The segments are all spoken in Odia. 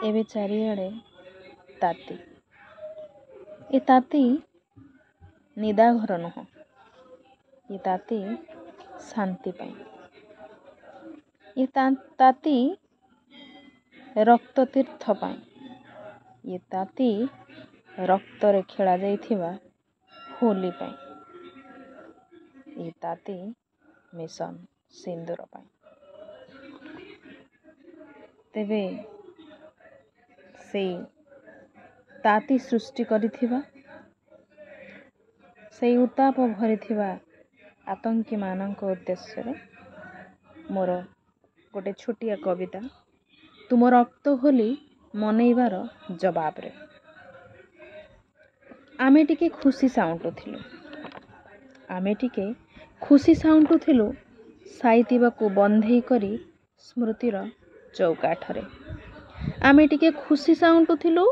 ଏବେ ଚାରିଆଡ଼େ ତାତି। ଏ ତାତି ନିଦାଘର ନୁହଁ, ଏ ତାତି ଶାନ୍ତି ପାଇଁ। ଏ ତାତି ରକ୍ତତୀର୍ଥ ପାଇଁ। ଏ ତାତି ରକ୍ତରେ ଖେଳାଯାଇଥିବା ହୋଲି ପାଇଁ। ଏ ତାତି ମିଶନ ସିନ୍ଦୁର ପାଇଁ। ତେବେ ସେଇ ତାତି ସୃଷ୍ଟି କରିଥିବା, ସେଇ ଉତ୍ତାପ ଭରିଥିବା ଆତଙ୍କୀମାନଙ୍କ ଉଦ୍ଦେଶ୍ୟରେ ମୋର ଗୋଟେ ଛୋଟିଆ କବିତା, ତୁମ ରକ୍ତ ହୋଲି ମନେଇବାର ଜବାବରେ। ଆମେ ଟିକେ ଖୁସି ସାଉଁଟୁଥିଲୁ, ଆମେ ଟିକେ ଖୁସି ସାଉଁଟୁଥିଲୁ ସାଇତିବାକୁ ବନ୍ଧେଇ କରି ସ୍ମୃତିର ଚୌକାଠରେ। ଆମେ ଟିକେ ଖୁସି ସାଉଁଟୁଥିଲୁ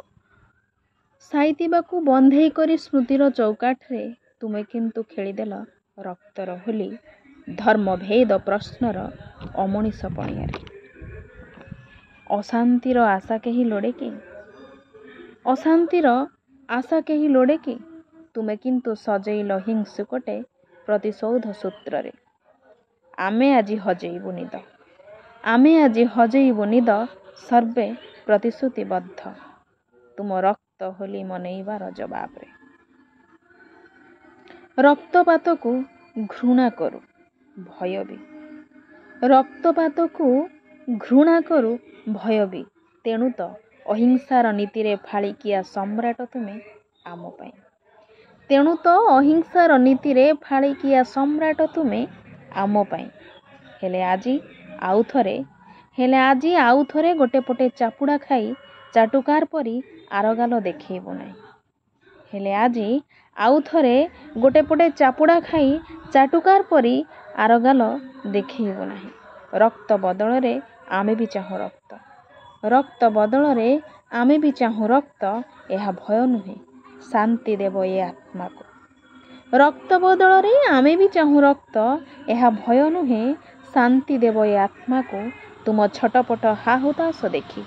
ସାଇତିବାକୁ ବନ୍ଧେଇ କରି ସ୍ମୃତିର ଚୌକାଠରେ, ତୁମେ କିନ୍ତୁ ଖେଳିଦେଲ ରକ୍ତର ହୋଲି ଧର୍ମଭେଦ ପ୍ରଶ୍ନର ଅମଣିଷ ପଣିଆରେ। ଅଶାନ୍ତିର ଆଶା କେହି ଲୋଡ଼େ କି? ଅଶାନ୍ତିର ଆଶା କେହି ଲୋଡ଼େ କି? ତୁମେ କିନ୍ତୁ ସଜେଇଲ ହିଂସୁକଟେ ପ୍ରତିଶୋଧ ସୂତ୍ରରେ। ଆମେ ଆଜି ହଜେଇବୁ ନିଦ, ଆମେ ଆଜି ହଜେଇବୁ ନିଦ, ସର୍ବେ ପ୍ରତିଶ୍ରୁତିବଦ୍ଧ ତୁମ ରକ୍ତ ହୋଲି ମନେଇବାର ଜବାବରେ। ରକ୍ତପାତକୁ ଘୃଣା କରୁ ଭୟ ବି, ରକ୍ତପାତକୁ ଘୃଣା କରୁ ଭୟ ବି, ତେଣୁ ତ ଅହିଂସାର ନୀତିରେ ଫାଳିକିଆ ସମ୍ରାଟ ତୁମେ ଆମ ପାଇଁ। ତେଣୁ ତ ଅହିଂସାର ନୀତିରେ ଫାଳିକିଆ ସମ୍ରାଟ ତୁମେ ଆମ ପାଇଁ। ହେଲେ ଆଜି ଆଉ ଥରେ, ହେଲେ ଆଜି ଆଉ ଥରେ ଗୋଟେ ପଟେ ଚାପୁଡ଼ା ଖାଇ ଚାଟୁକାର ପରି ଆରଗାଲ ଦେଖେଇବୁ ନାହିଁ। ହେଲେ ଆଜି ଆଉ ଥରେ ଗୋଟେ ପଟେ ଚାପୁଡ଼ା ଖାଇ ଚାଟୁକାର ପରି ଆରଗାଲ ଦେଖେଇବୁ ନାହିଁ। ରକ୍ତ ବଦଳରେ ଆମେ ବି ଚାହୁଁ ରକ୍ତ, ରକ୍ତ ବଦଳରେ ଆମେ ବି ଚାହୁଁ ରକ୍ତ, ଏହା ଭୟ ନୁହେଁ, ଶାନ୍ତି ଦେବ ଏ ଆତ୍ମାକୁ। ରକ୍ତ ବଦଳରେ ଆମେ ବି ଚାହୁଁ ରକ୍ତ, ଏହା ଭୟ ନୁହେଁ, ଶାନ୍ତି ଦେବ ଏ ଆତ୍ମାକୁ। ତୁମ ଛଟପଟ ହାହୁତାଶ ଦେଖି,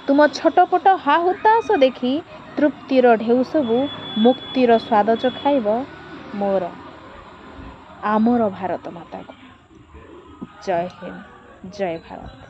ତୁମ ଛଟପଟ ହାହୁତାଶ ଦେଖି ତୃପ୍ତିର ଢେଉ ସବୁ ମୁକ୍ତିର ସ୍ୱାଦ ଚଖାଇବ ମୋର ଆମର ଭାରତ ମାତାକୁ। ଜୟ ହିନ୍ଦ, ଜୟ ଭାରତ।